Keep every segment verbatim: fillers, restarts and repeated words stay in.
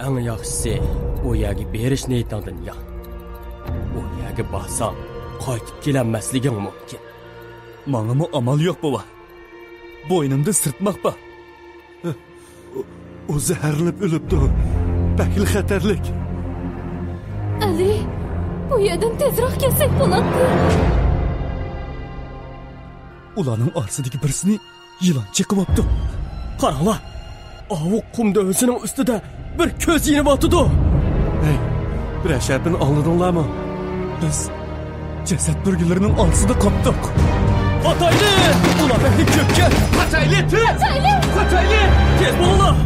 ئەڭ ياخشىسى، ئۇ يەرگە بېرىش نىيىتىڭدىن يان. ئۇ يەرگە بارساڭ، قايتىپ كېلەلمەسلىكىڭ مۇمكىن. ماڭىمۇ ئامال يوق، بوۋا. بوينۇمدا سىرتماق بار. ئۇ، ئۇ زەھەرلىنىپ ئۆلۈپتۇ. بەكلا خەتەرلىك. ئەلى، بۇ يەردىن تېزراق كەتسەك بولاتتى. ئۇلارنىڭ ئارىسىدىكى بىرسىنى يىلان چېقىۋاپتۇ. قاراڭلار، ئاۋۇ قۇم دۆۋىسىنىڭ ئۈستىدە بىر كۆز يېنىۋاتىدۇ. ھەي، بىرەر شەپىنى ئاڭلىدىڭلارمۇ؟ بىز جەسەت بۈرگىلىرىنىڭ ئارىسىدا قاپتۇق. قاچايلى! ئۇلار بەكلا كۆپكەن. قاچايلى، تېز! قاچايلى! قاچايلى! تېز بولۇڭلار!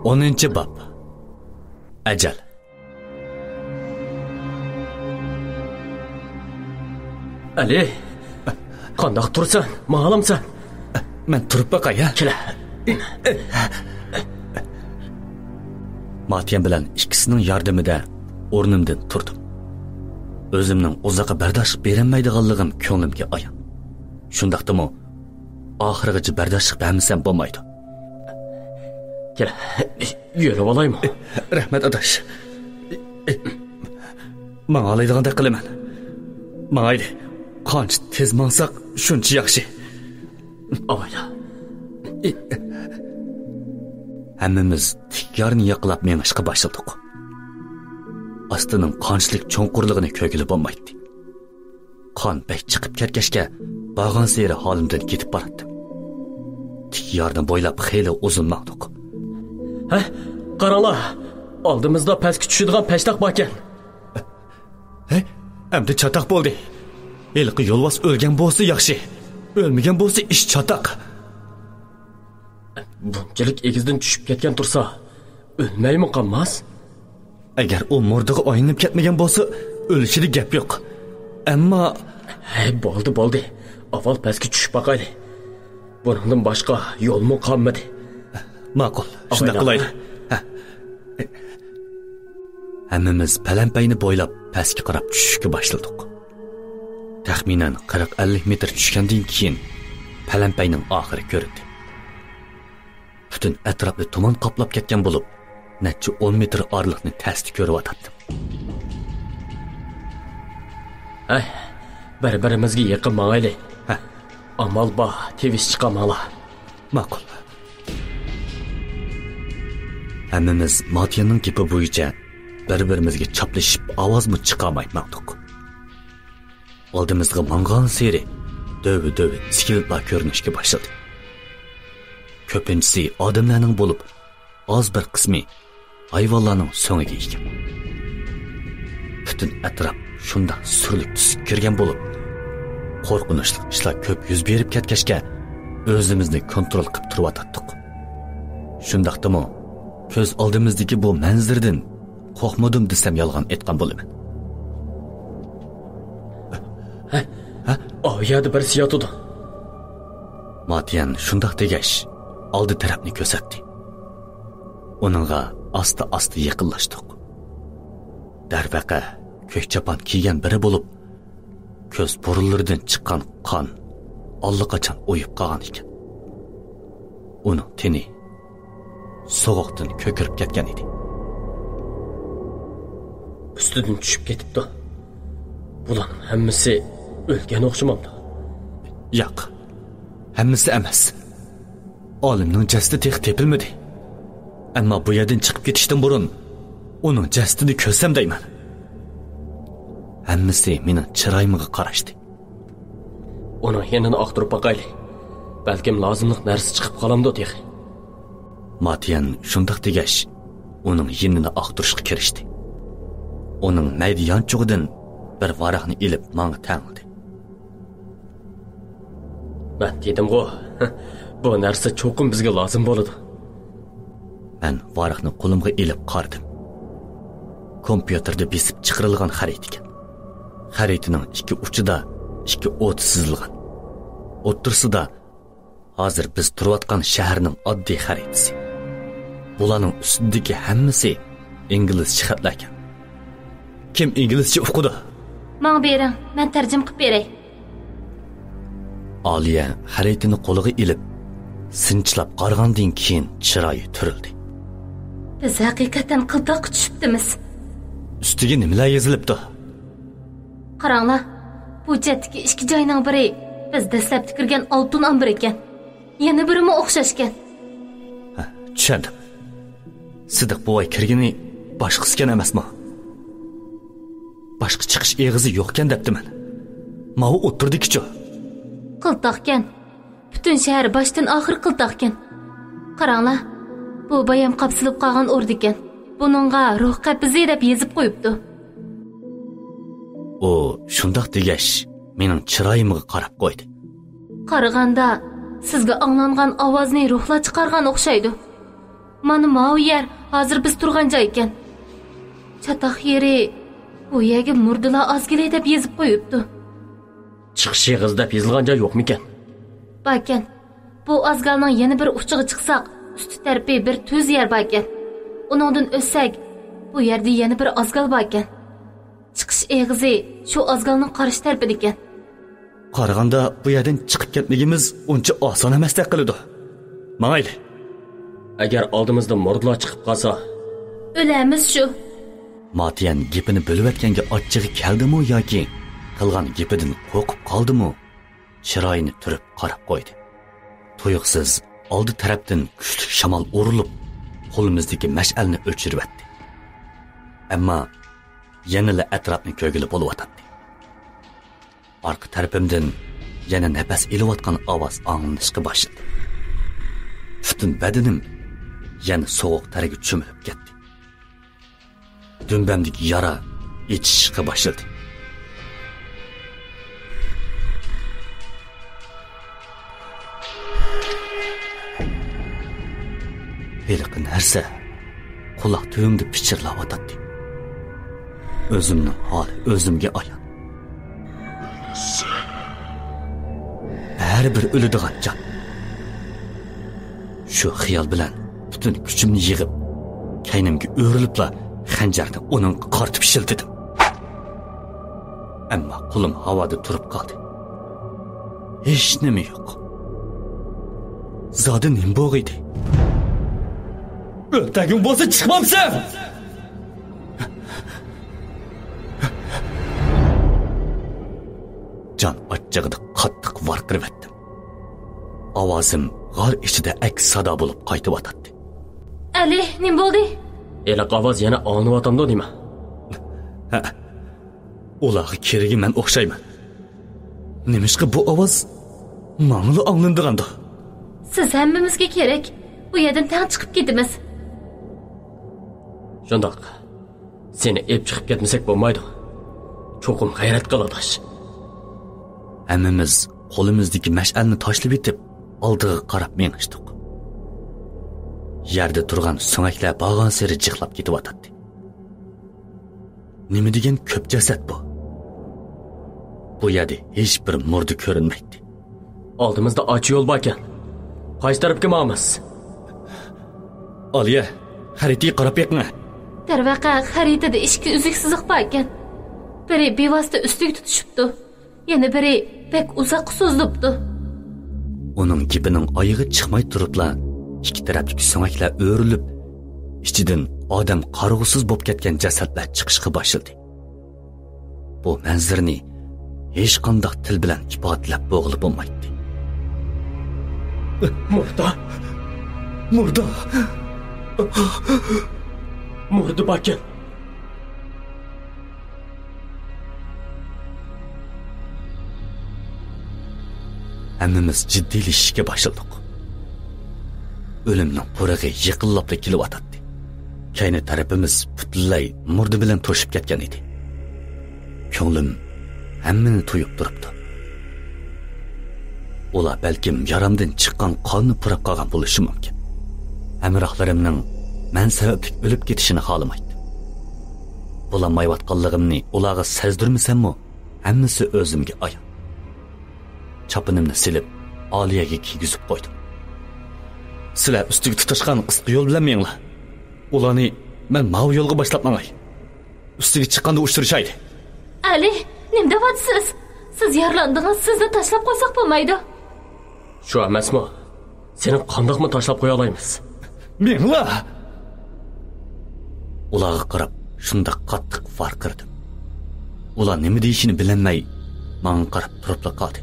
ئونىنچى باب. ئەجەل. ئەلى، قانداق تۇرىسەن؟ ماڭالامسەن؟ مەن تۇرۇپ باقاي، ھە؟ كېلە. ماتيەن بىلەن ئىككىسىنىڭ ياردىمىدە ئورنۇمدىن تۇردۇم. ئۆزۈمنىڭ ئۇزاققا بەرداشلىق بېرەلمەيدىغانلىقىم كۆڭلۈمگە ئايان. شۇنداقتىمۇ، ئاخىرغىچە بەرداشلىق بەرمىسەم بولمايدۇ. كېلە، يۆلىۋالايمۇ؟ رەھمەت، ئاداش. ماڭالايدىغاندەك قىلىمەن. ماڭايلى. قانچە تېز ماڭساق، شۇنچە ياخشى. ئاۋايلا. ھەممىمىز تىك يارنى ياقىلاپ مېڭىشقا باشلىدۇق. ئاستىنىڭ قانچىلىك چوڭقۇرلۇقىنى كۆرگىلى بولمايتتى. قان بەك چىقىپ كەتكەچكە، بارغانسېرى ھالىمدىن كېتىپ باراتتىم. تىك يارنى بويلاپ خېلى ئۇزۇن ماڭدۇق. ھە، قاراڭلار! ئالدىمىزدا پەسكە چۈشىدىغان پەشتاق باركەن. ھەي، ئەمدى چاتاق بولدى. ھېلىقى يولۋاس ئۆلگەن بولسا ياخشى. ئۆلمىگەن بولسا ئىش چاتاق. بۇنچىلىك ئېگىزدىن چۈشۈپ كەتكەن تۇرسا، ئۆلمەيمۇ قالماس؟ ئەگەر ئۇ مۇردىغا ئايلىنىپ كەتمىگەن بولسا، ئۆلۈشىدە گەپ يوق. ئەمما... ھەي، بولدى، بولدى. ئاۋۋال پەسكە چۈشۈپ باقايلى. بۇنىڭدىن باشقا يولمۇ قالمىدى. ماقۇل، شۇنداق قىلايلى. ھە. ھەممىمىز پەلەمپەينى بويلاپ پەسكە قاراپ چۈشۈشكە باشلىدۇق. تەخمىنەن قىرىق ئەللىك مېتىر چۈشكەندىن كېيىن، پەلەمپەينىڭ ئاخىرى كۆرۈندى. پۈتۈن ئەتراپنى تۇمان قاپلاپ كەتكەن بولۇپ، نەچچە ئون مېتىر ئارىلىقنى تەستە كۆرۈۋاتاتتىم. ھەي، بىر-بىرىمىزگە يېقىن ماڭايلى. ھە. ئامال بار، تىۋىش چىقارماڭلار. ماقۇل. ھەممىمىز ماتياننىڭ گېپى بويىچە بىر-بىرىمىزگە چاپلىشىپ، ئاۋازمۇ چىقارماي ماڭدۇق. ئالدىمىزغا ماڭغانسېرى دۆۋە-دۆۋە ئىسكىلىتلار كۆرۈنۈشكە باشلىدى. كۆپىنچىسى ئادەملەرنىڭ بولۇپ، ئاز بىر قىسمى ھايۋانلارنىڭ سۆڭىكى ئىكەن. پۈتۈن ئەتراپ شۇنداق سۈرلۈك تۈسكە كىرگەن بولۇپ، قورقۇنچلۇق ئىشلار كۆپ يۈز بېرىپ كەتكەچكە، ئۆزىمىزنى كونترول قىلىپ تۇرۇۋاتاتتۇق. شۇنداقتىمۇ، كۆز ئالدىمىزدىكى بۇ مەنزىرىدىن قورقمىدىم دېسەم يالغان ئېيتقان بولىمەن. ھە؟ ھە؟ ئاۋۇ يەردە بىرسى ياتىدۇ. ماتيەن شۇنداق دېگەچ، ئالدى تەرەپنى كۆرسەتتى. ئۇنىڭغا ئاستا-ئاستا يېقىنلاشتۇق. دەرۋەقە، كۆك چاپان كىيگەن بىرى بولۇپ، كۆز بۇرۇنلىرىدىن چىققان قان ئاللىقاچان ئۇيۇپ قالغان ئىكەن. ئۇنىڭ تېنى سوغۇقتىن كۆكىرىپ كەتكەن ئىدى. ئۈستىدىن چۈشۈپ كېتىپتۇ. بۇلارنىڭ ھەممىسى ئۆلگەن ئوخشىمامدۇ؟ ياق، ھەممىسى ئەمەس. ئالىمنىڭ جەسىتى تېخى تېپىلمىدى. ئەمما بۇ يەردىن چىقىپ كېتىشتىن بۇرۇن ئۇنىڭ جەسىتىنى كۆرسەم دەيمەن. ھەممىسى مېنىڭ چىرايىمغا قاراشتى. ئۇنىڭ يېنىنى ئاختۇرۇپ باقايلى. بەلكىم لازىملىق نەرسە چىقىپ قالامدۇ تېخى. ماتيەن شۇنداق دېگەچ، ئۇنىڭ يېنىنى ئاختۇرۇشقا كىرىشتى. ئۇنىڭ مەيدە يانچۇقىدىن بىر ۋاراقنى ئېلىپ ماڭا تەڭلىدى. مەن دېدىمغۇ، بۇ نەرسە چوقۇم بىزگە لازىم بولىدۇ. مەن ۋاراقنى قولۇمغا ئېلىپ قارىدىم. كومپيۇتېردا بېسىپ چىقىرىلغان خەرىتە ئىكەن. خەرىتىنىڭ ئىككى ئۇچىدا ئىككى ئوت سىزىلغان. ئوتتۇرىسىدا ھازىر بىز تۇرۇۋاتقان شەھەرنىڭ ئاددىي خەرىتىسى. بۇلارنىڭ ئۈستىدىكى ھەممىسى ئىنگلىزچە خەتلەركەن. كىم ئىنگلىزچە ئۇقىدۇ؟ ماڭا بېرىڭ، مەن تەرجىمە قىلىپ بېرەي. ئالىيە خەرىتىنى قولىغا ئېلىپ، سىنچىلاپ قارىغاندىن كېيىن چىرايى تۈرۈلدى. بىز ھەقىقەتەن قىلتاققا چۈشۈپتىمىز. ئۈستىگە نېمىلەر يېزىلىپتۇ؟ قاراڭلار، بۇ چەتتىكى ئىككى جاينىڭ بىرى بىز دەسلەپتە كىرگەن ئالتۇن ئامبىرى ئىكەن. يەنە بىرىمۇ ئوخشاشكەن. ھە، چۈشەندىم. سىدىق بوۋاي كىرگىنى باشقىسىكەن ئەمەسمۇ؟ باشقا چىقىش ئېغىزى يوقكەن دەپتىمەن. ماۋۇ ئوتتۇرىدىكىچۇ؟ قىلتاقكەن. پۈتۈن شەھەر باشتىن ئاخىر قىلتاقكەن. قاراڭلار، بۇ بايام قاپسىلىپ قالغان ئوردىكەن. بۇنىڭغا روھ قەپىسى دەپ يېزىپ قويۇپتۇ. ئۇ شۇنداق دېگەچ، مېنىڭ چىرايىمغا قاراپ قويدى. قارىغاندا، سىزگە ئاڭلانغان ئاۋازنى روھلار چىقارغان ئوخشايدۇ. مانا ماۋۇ يەر ھازىر بىز تۇرغان جاي ئىكەن. چاتاق يېرى، بۇ يەرگە مۇردىلار ئازگىلى دەپ يېزىپ قويۇپتۇ. چىقىش ئېغىزى دەپ يېزىلغان جاي يوقمىكەن؟ باركەن. بۇ ئازگالنىڭ يەنە بىر ئۇچىغا چىقساق، ئۈستى تەرىپى بىر تۈز يەر باركەن. ئۇنىڭدىن ئۆتسەك، بۇ يەردە يەنە بىر ئازگال باركەن. چىقىش ئېغىزى شۇ ئازگالنىڭ قارشى تەرىپىدىكەن. قارىغاندا، بۇ يەردىن چىقىپ كەتمىكىمىز ئۇنچە ئاسان ئەمەستەك قىلىدۇ. ماڭايلى. ئەگەر ئالدىمىزدا مۇردىلار چىقىپ قالسا، ئۆلەمىز شۇ. ماتيەن گېپىنى بۆلۈۋەتكەنگە ئاچچىقى كەلدىمۇ ياكى قىلغان گېپىدىن قورقۇپ قالدىمۇ، چىرايىنى تۈرۈپ قاراپ قويدى. تۇيۇقسىز ئالدى تەرەپتىن كۈچلۈك شامال ئۇرۇلۇپ، قولىمىزدىكى مەشئەلنى ئۆچۈرۈۋەتتى. ئەمما يەنىلا ئەتراپنى كۆرگىلى بولۇۋاتاتتى. ئارقا تەرىپىمدىن يەنە نەپەس ئېلىۋاتقان ئاۋاز ئاڭلىنىشقا باشلىدى. پۈتۈن بەدىنىم يەنە سوغۇق تەرگە چۆمۈلۈپ كەتتى. دۈمبەمدىكى يارا ئېچىشقا باشلىدى. ھېلىقى نەرسە قۇلاق تۈۋىمدە پىچىرلاۋاتاتتى. ئۆزۈمنىڭ ھالى ئۆزۈمگە ئايان. بەرىبىر ئۆلىدىغان جان. شۇ خىيال بىلەن پۈتۈن كۈچۈمنى يىغىپ، كەينىمگە ئۆرۈلۈپلا خەنجەرنى ئۇنىڭغا قارىتىپ شىلتىدىم. ئەمما قولۇم ھاۋادا تۇرۇپ قالدى. ھېچنېمە يوق. زادى نېمە بولغىيدى؟ ئۆلتۈرگۈم بولسا چىقمامسەن! جان ئاچچىقىدا قاتتىق ۋارقىرىۋەتتىم. ئاۋازىم غار ئىچىدە ئەكس سادا بولۇپ قايتىۋاتاتتى. ئەلى، نېمە بولدى؟ ھېلىقى ئاۋاز يەنە ئاڭلىنىۋاتامدۇ نېمە؟ ھە، ئۇلارغا كېرىگى مەن ئوخشايمەن. نېمىشقا بۇ ئاۋاز ماڭىلا ئاڭلىنىدىغاندۇ؟ سىز ھەممىمىزگە كېرەك. بۇ يەردىن تەڭ چىقىپ كېتىمىز. شۇنداق. سېنى ئېلىپ چىقىپ كەتمىسەك بولمايدۇ. چوقۇم غەيرەت قىل، ئاداش. ھەممىمىز قولىمىزدىكى مەشئەلنى تاشلىۋېتىپ، ئالدىغا قاراپ مېڭىشتۇق. يەردە تۇرغان سۆڭەكلەر بارغانسېرى جىقلاپ كېتىۋاتاتتى. نېمە دېگەن كۆپ جەسەت بۇ! بۇ يەردە ھېچبىر مۇردە كۆرۈنمەيتتى. ئالدىمىزدا ئاچا يول باركەن. قايسى تەرەپكە ماڭىمىز؟ ئالىيە، خەرىتىگە قاراپ بېقىڭە. دەرۋەقە، خەرىتىدە ئىككى ئۈزۈك سىزىق باركەن. بىرى بىۋاسىتە ئۈستىگە تۇتىشىپتۇ، يەنە بىرى بەك ئۇزاققا سوزۇلۇپتۇ. ئۇنىڭ گېپىنىڭ ئايىغى چىقماي تۇرۇپلا، ئىككى تەرەپتىكى سۆڭەكلەر ئۆرۈلۈپ، ئىچىدىن ئادەم قارىغۇسىز بولۇپ كەتكەن جەسەتلەر چىقىشقا باشلىدى. بۇ مەنزىرىنى ھېچقانداق تىل بىلەن ئىپادىلەپ بولغىلى بولمايتتى. مۇردا! مۇردا! مۇردا باركەن! ھەممىمىز جىددىيلىشىشكە باشلىدۇق. ئۆلۈمنىڭ پۇرىقى يېقىنلاپلا كېلىۋاتاتتى. كەينى تەرىپىمىز پۈتۈنلەي مۇردە بىلەن توشۇپ كەتكەن ئىدى. كۆڭلۈم ھەممىنى تۇيۇپ تۇرۇپتۇ. ئۇلار بەلكىم يارامدىن چىققان قاننى پۇراپ قالغان بولۇشى مۇمكىن. ھەمراھلىرىمنىڭ مەن سەۋەبلىك ئۆلۈپ كېتىشىنى خالىمايتتىم. بولالمايۋاتقانلىقىمنى ئۇلارغا سەزدۈرمىسەممۇ، ھەممىسى ئۆزۈمگە ئايان. چاپىنىمنى سېلىپ، ئالىيەگە كىيگۈزۈپ قويدۇم. سىلەر ئۈستىگە تۇتاشقان قىسقا يول بىلەن مېڭىڭلار. ئۇلارنى مەن ماۋۇ يولغا باشلاپ ماڭاي. ئۈستىگە چىققاندا ئۇچرىشايلى. ئەلى، نېمە دەۋاتىسىز؟ سىز يارىلاندىڭىز، سىزنى تاشلاپ قويساق بولمايدۇ. شۇ ئەمەسمۇ؟ سېنى قانداقمۇ تاشلاپ قويالايمىز؟ مېڭىلا! ئۇلارغا قاراپ شۇنداق قاتتىق ۋارقىرىدىم. ئۇلار نېمە دېيىشىنى بىلەلمەي، ماڭا قاراپ تۇرۇپلا قالدى.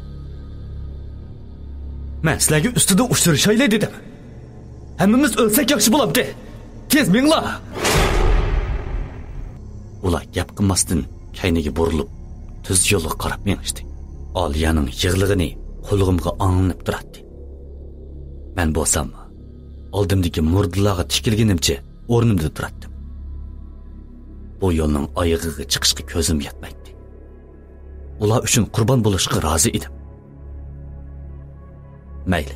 مەن سىلەرگە ئۈستىدە ئۇچرىشايلى دېدىم. ھەممىمىز ئۆلسەك ياخشى بولامتى؟ تېز مېڭىلا! ئۇلار گەپ قىلماستىن، كەينىگە بۇرۇلۇپ، تۈز يولغا قاراپ مېڭىشتى. ئالىيەنىڭ يىغلىغىنى قۇلىقىمغا ئاڭلىنىپ تۇراتتى. مەن بولسام، ئالدىمدىكى مۇردىلارغا تىكىلگىنىمچە ئورنۇمدا تۇراتتىم. بۇ يولنىڭ ئايىغىغا چىقىشقا كۆزۈم يەتمەيتتى. ئۇلار ئۈچۈن قۇربان بولۇشقا رازى ئىدىم. مەيلى،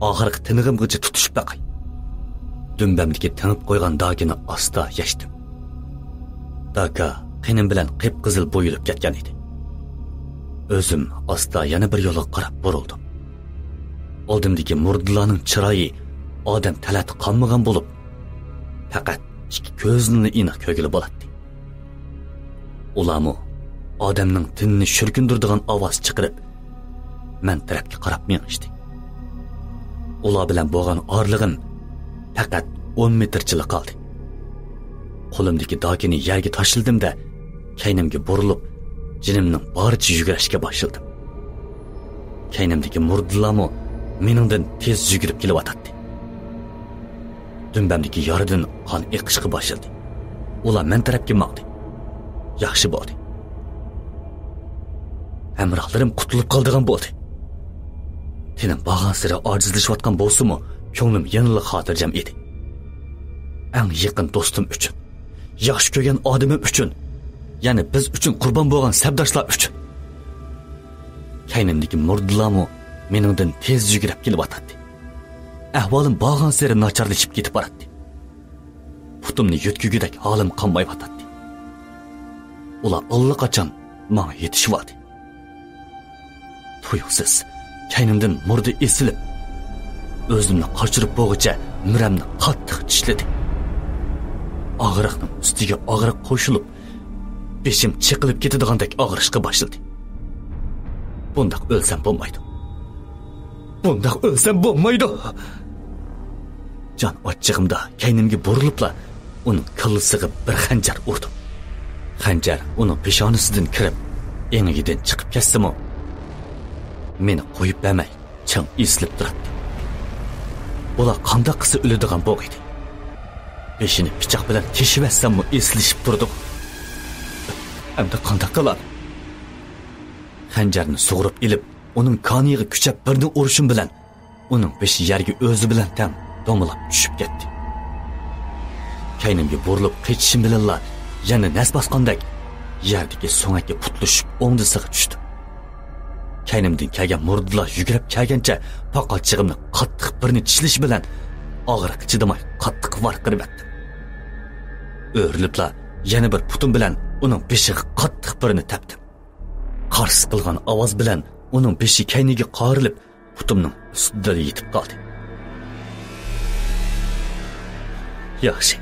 ئاخىرقى تىنىقىمغىچە تۇتۇشۇپ باقاي. دۈمبەمدىكى تېڭىپ قويغان داكىنى ئاستا يەشتىم. داكا قېنىم بىلەن قىپقىزىل بويىلىپ كەتكەن ئىدى. ئۆزۈم ئاستا يەنە بىر يولغا قاراپ بۇرۇلدۇم. ئالدىمدىكى مۇردىلارنىڭ چىرايى ئادەم تەلەتتە قالمىغان بولۇپ، پەقەت ئىككى كۆزىنىلا ئېنىق كۆرگىلى بولاتتى. ئۇلارمۇ ئادەمنىڭ تېنىنى شۈركۈندۈرىدىغان ئاۋاز چىقىرىپ، مەن تەرەپكە قاراپ مېڭىشتى. ئۇلار بىلەن بولغان ئارىلىقىم پەقەت ئون مېتىرچىلا قالدى. قولۇمدىكى داكىنى يەرگە تاشلىدىم-دە، كەينىمگە بۇرۇلۇپ، جېنىمنىڭ بارىچە يۈگۈرۈشكە باشلىدىم. كەينىمدىكى مۇردىلارمۇ مېنىڭدىن تېز يۈگۈرۈپ كېلىۋاتاتتى. دۈمبەمدىكى يارىدىن قان ئېقىشقا باشلىدى. ئۇلار مەن تەرەپكە ماڭدى. ياخشى بولدى. ھەمراھلىرىم قۇتۇلۇپ قالىدىغان بولدى. تېنىم بارغانسېرى ئاجىزلىشىۋاتقان بولسىمۇ، كۆڭلۈم يەنىلا خاتىرجەم ئىدى. ئەڭ يېقىن دوستۇم ئۈچۈن، ياخشى كۆرگەن ئادىمىم ئۈچۈن، يەنى بىز ئۈچۈن قۇربان بولغان سەپداشلار ئۈچۈن. كەينىمدىكى مۇردىلارمۇ مېنىڭدىن تېز يۈگۈرۈپ كېلىۋاتاتتى. ئەھۋالىم بارغانسېرى ناچارلىشىپ كېتىپ باراتتى. پۇتۇمنى يۆتكىگۈدەك ھالىم قالمايۋاتاتتى. ئۇلار ئاللىقاچان ماڭا يېتىشىۋالدى. تۇيۇقسىز كەينىمدىن مۇردە ئېسىلىپ، ئۆزۈمنى قاچۇرۇپ بولغۇچە مۈرەمنى قاتتىق چىشلىدى. ئاغرىقنىڭ ئۈستىگە ئاغرىق قوشۇلۇپ، بېشىم چېقىلىپ كېتىدىغاندەك ئاغرىشقا باشلىدى. بۇنداق ئۆلسەم بولمايدۇ. بۇنداق ئۆلسەم بولمايدۇ. جان ئاچچىقىمدا كەينىمگە بۇرۇلۇپلا ئۇنىڭ كاللىسىغا بىر خەنجەر ئۇردۇم. خەنجەر ئۇنىڭ پېشانىسىدىن كىرىپ، ئېڭىگىدىن چىقىپ كەتسىمۇ، مېنى قويۇپ بەرمەي، چىڭ ئېسىلىپ تۇراتتى. بۇلار قانداق قىلسا ئۆلىدىغان بولغىيدى؟ بېشىنى پىچاق بىلەن تېشىۋەتسەممۇ ئېسىلىشىپ تۇرىدۇ. ئەمدى قانداق قىلار؟ خەنجەرنى سۇغۇرۇپ ئېلىپ، ئۇنىڭ كانىيىغا كۈچەپ بىرنى ئۇرۇشۇم بىلەن، ئۇنىڭ بېشى يەرگە ئۆزى بىلەن تەڭ دومىلاپ چۈشۈپ كەتتى. كەينىمگە بۇرۇلۇپ قېچىشىم بىلەنلا يەنە نەس باسقاندەك يەردىكى سۆڭەككە پۇتلىشىپ ئوڭدىسىغا چۈشتۈم. كەينىمدىن كەلگەن مۇردىلار يۈگۈرۈپ كەلگەنچە پاقاچىقىمنى قاتتىق بىرنى چىشلىشى بىلەن ئاغرىققا چىدىماي قاتتىق ۋارقىرىۋەتتىم. ئۆرۈلۈپلا يەنە بىر پۇتۇم بىلەن ئۇنىڭ بېشىغا قاتتىق بىرنى تەپتىم. قارس قىلغان ئاۋاز بىلەن ئۇنىڭ بېشى كەينىگە قايرىلىپ، پۇتۇمنىڭ ئۈستىدە يېتىپ قالدى. ياخشى،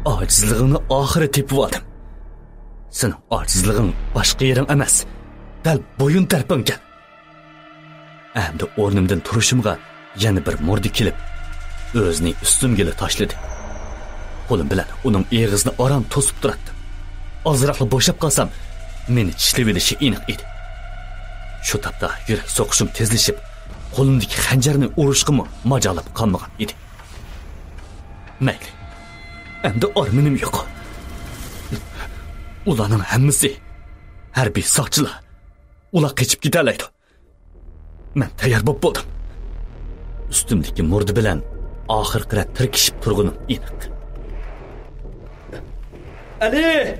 ئاجىزلىقىڭنى ئاخىرى تېپىۋالدىم. سېنىڭ ئاجىزلىقىڭ باشقا يېرىڭ ئەمەس، دەل بويۇن تەرىپىڭكەن. ئەمدى ئورنۇمدىن تۇرۇشۇمغا يەنە بىر مۇردە كېلىپ، ئۆزىنى ئۈستۈمگىلا تاشلىدى. قولۇم بىلەن ئۇنىڭ ئېغىزىنى ئاران توسۇپ تۇراتتىم. ئازراقلا بوشاپ قالسام، مېنى چىشلىۋېلىشى ئېنىق ئىدى. شۇ تاپتا يۈرەك سوقۇشۇم تېزلىشىپ، قولۇمدىكى خەنجەرنى ئۇرۇشقىمۇ ماجالىم قالمىغان ئىدى. مەيلى، ئەمدى ئارمىنىم يوق. ئۇلارنىڭ ھەممىسى، ھەربىي ساقچىلار، ئۇلار قېچىپ كېتەلەيدۇ. مەن تەييار بولۇپ بولدۇم. ئۈستۈمدىكى مۇردە بىلەن ئاخىرقى رەت تىركىشىپ تۇرغىنىم ئېنىق. ئەلى!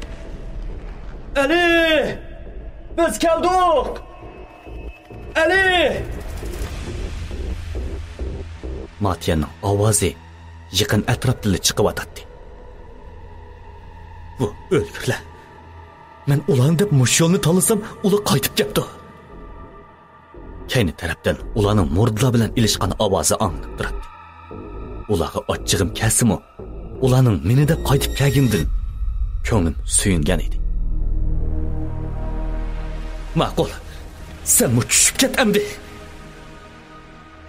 ئەلى! بىز كەلدۇق! ئەلى! ماتيەننىڭ ئاۋازى يېقىن ئەتراپتىلا چىقىۋاتاتتى. بۇ ئۆلگۈرلەر! مەن ئۇلارنى دەپ مۇشۇ يولنى تاللىسام، ئۇلار قايتىپ كەپتۇ. كەينى تەرەپتىن ئۇلارنىڭ مۇردىلار بىلەن ئېلىشقان ئاۋازى ئاڭلىنىپ تۇراتتى. ئۇلارغا ئاچچىقىم كەلسىمۇ، ئۇلارنىڭ مېنى دەپ قايتىپ كەلگىنىدىن كۆڭلۈم سۆيۈنگەن ئىدى. ماقۇل، سەنمۇ چۈشۈپ كەت ئەمدى.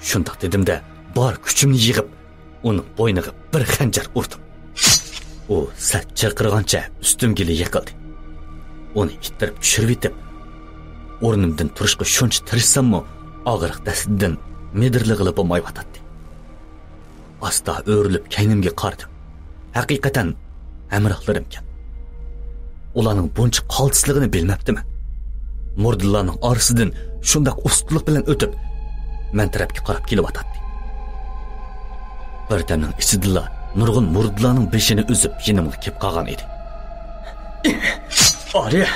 شۇنداق دېدىم-دە، بار كۈچۈمنى يىغىپ، ئۇنىڭ بوينىغا بىر خەنجەر ئۇردۇم. ئۇ سەل چىرقىرىغانچە ئۈستۈمگىلا يىقىلدى. ئۇنى ئىتتىرىپ چۈشۈرۈۋېتىپ، ئورنۇمدىن تۇرۇشقا شۇنچە تىرىشساممۇ، ئاغرىق دەستىدىن مىدىرلىغىلى بولمايۋاتاتتى. ئاستا ئۆرۈلۈپ كەينىمگە قارىدىم. ھەقىقەتەن ھەمراھلىرىمكەن. ئۇلارنىڭ بۇنچە قالتىسلىقىنى بىلمەپتىمەن. مۇردىلارنىڭ ئارىسىدىن شۇنداق ئۇستىلىق بىلەن ئۆتۈپ، مەن تەرەپكە قاراپ كېلىۋاتاتتى. بىردەمنىڭ ئىچىدىلا نۇرغۇن مۇردىلارنىڭ بېشىنى ئۈزۈپ يېنىمغا كېلىپ قالغان ئىدى. ئالىيە،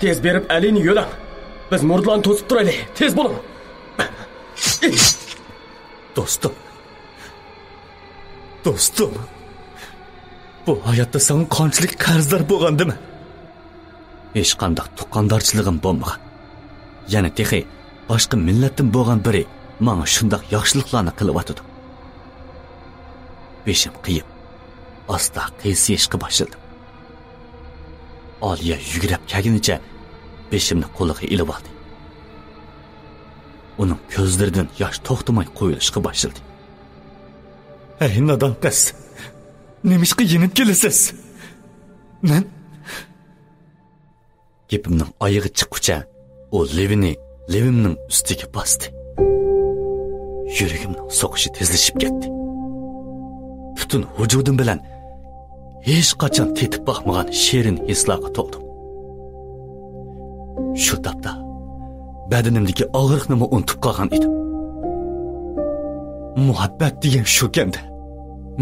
تېز بېرىپ ئەلىنى يۆلەڭ. بىز مۇردىلارنى توسۇپ تۇرايلى. تېز بولۇڭ. دوستۇم، دوستۇم، بۇ ھاياتتا ساڭا قانچىلىك قەرزدار بولغاندىم. ھېچقانداق تۇغقاندارچىلىقىم بولمىغان، يەنە تېخى باشقا مىللەتتىن بولغان بىرى ماڭا شۇنداق ياخشىلىقلارنى قىلىۋاتىدۇ. بېشىم قېيىپ، ئاستا قىيسىيىشقا باشلىدىم. ئالىيە يۈگرەپ كەلگىنىچە بېشىمنى قولىغا ئېلىۋالدى. ئۇنىڭ كۆزلىرىدىن ياش توختىماي قۇيۇلۇشقا باشلىدى. ھەي، نادان قىز! نېمىشقا يېنىپ كېلىسىز؟ مەن گېپىمنىڭ ئايىغى چىققۇچە ئۇ لېۋىنى لېۋىمنىڭ ئۈستىگە باستى. يۈرىكىمنىڭ سوقۇشى تېزلىشىپ كەتتى. پۈتۈن ۋۇجۇدۇم بىلەن ھېچقاچان تېتىپ باقمىغان شېرىن ھېسلارغا تولدۇم. شۇ تاپتا بەدىنىمدىكى ئاغرىقنىمۇ ئۇنتۇپ قالغان ئىدىم. مۇھەببەت دېگەن شۇكەندە،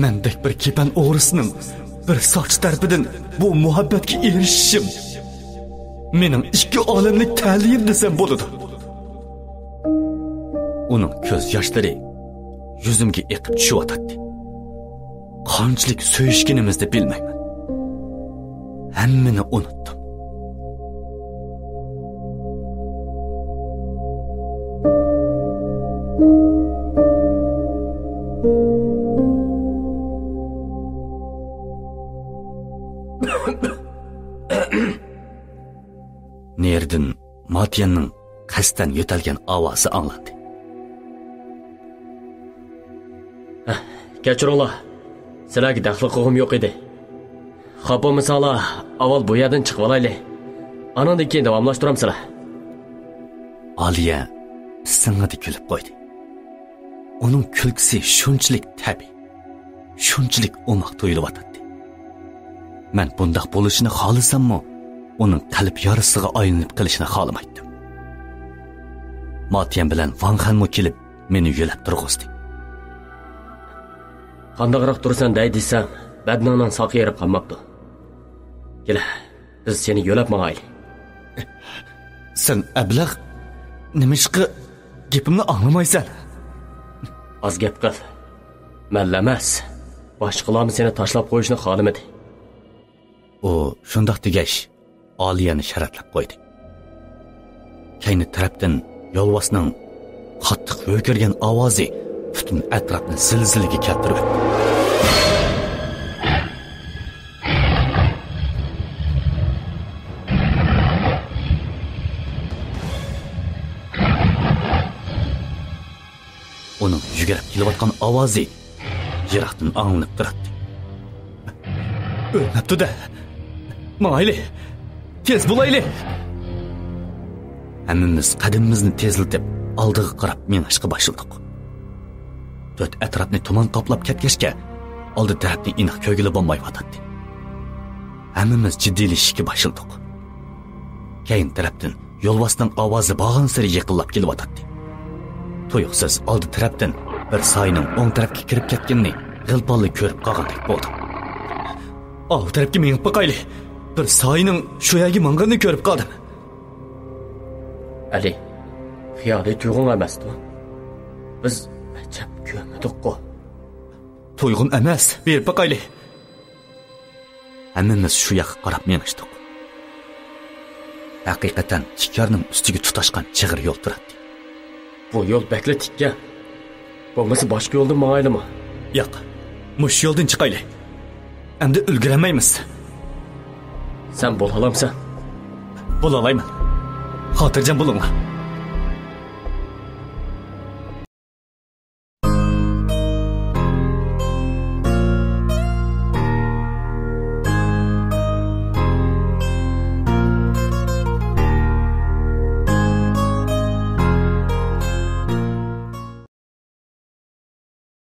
مەندەك بىر كېپەن ئوغرىسىنىڭ بىر ساقچى تەرىپىدىن بۇ مۇھەببەتكە ئېرىشىشىم مېنىڭ ئىككى ئالەملىك تەلىيىم دېسەم بولىدۇ. ئۇنىڭ كۆز ياشلىرى يۈزۈمگە ئېقىپ چۈشۈۋاتاتتى. قانچىلىك سۆيۈشكىنىمىزنى بىلمەيمەن. ھەممىنى ئۇنتتۇم. نېرىدىن ماتيەننىڭ قەستەن يۆتەلگەن ئاۋازى ئاڭلاندى. كەچۈرۈڭلار، سىلەرگە دەخلى قىلغۇم يوق ئىدى. خاپا بولمىساڭلار، ئاۋۋال بۇ يەردىن چىقىۋالايلى. ئانىڭدىن كېيىن داۋاملاشتۇرامسىلەر. ئالىيە سىڭىدە كۈلۈپ قويدى. ئۇنىڭ كۈلكىسى شۇنچىلىك تەبىئىي، شۇنچىلىك ئوماق تۇيۇلۇۋاتاتتى. مەن بۇنداق بولۇشىنى خالىساممۇ، ئۇنىڭ قەلب يارىسىغا ئايلىنىپ قېلىشىنى خالىمايتتىم. ماتيەن بىلەن ۋاڭ خەنمۇ كېلىپ، مېنى يۆلەپ تۇرغۇزدى. قانداقراق تۇرىسەن دەي دېسەم، بەدىنىڭنىڭ ساق يېرى قالماپتۇ. كېلە، بىز سېنى يۆلەپ ماڭايلى. سەن ئەبلەخ، نېمىشقا گېپىمنى ئاڭلىمايسەن؟ ئاز گەپ قىل. مەنلا ئەمەس، باشقىلارمۇ سېنى تاشلاپ قويۇشنى خالىمىدى. ئۇ شۇنداق دېگەچ، ئالىيەنى شەرەتلەپ قويدى. كەينى تەرەپتىن يولۋاسنىڭ قاتتىق ھۆركىرىگەن ئاۋازى پۈتۈن ئەتراپنى زىلزىلىگە كەلتۈرۈۋەتتى. ئۇنىڭ يۈگۈرۈپ كېلىۋاتقان ئاۋازى يىراقتىن ئاڭلىنىپ تۇراتتى. ئۆلمەپتۇ-دە. ماڭايلى. تېز بولايلى. ھەممىمىز قەدىمىمىزنى تېزلىتىپ، ئالدىغا قاراپ مېڭىشقا باشلىدۇق. تۆت ئەتراپنى تۇمان قاپلاپ كەتكەچكە، ئالدى تەرەپنى ئېنىق كۆرگىلى بولمايۋاتاتتى. ھەممىمىز جىددىيلىشىشكە باشلىدۇق. كەينى تەرەپتىن يولۋاسنىڭ ئاۋازى بارغانسېرى يېقىنلاپ كېلىۋاتاتتى. تۇيۇقسىز ئالدى تەرەپتىن بىر سايىنىڭ ئوڭ تەرەپكە كىرىپ كەتكىنىنى غىلپاللا كۆرۈپ قالغاندەك بولدۇم. ئاۋۇ تەرەپكە مېڭىپ باقايلى. بىر سايىنىڭ شۇ يەرگە ماڭغىنىنى كۆرۈپ قالدىم. ئەلى، خىيالىي تۇيغۇڭ ئەمەستۇ؟ بىز ئەجەب كۆرمىدۇققۇ. تۇيغۇم ئەمەس، بېرىپ باقايلى. ھەممىمىز شۇ ياققا قاراپ مېڭىشتۇق. ھەقىقەتەن تىككارنىڭ ئۈستىگە تۇتاشقان چىغىر يول تۇراتتى. بۇ يول بەكلا تىككەن. بولمىسا باشقا يولدىن ماڭايلىمۇ؟ ياق، مۇشۇ يولدىن چىقايلى. ئەمدى ئۈلگۈرەلمەيمىز. سەن بولالامسەن؟ بولالايمەن. خاتىرجەم بولۇڭلار.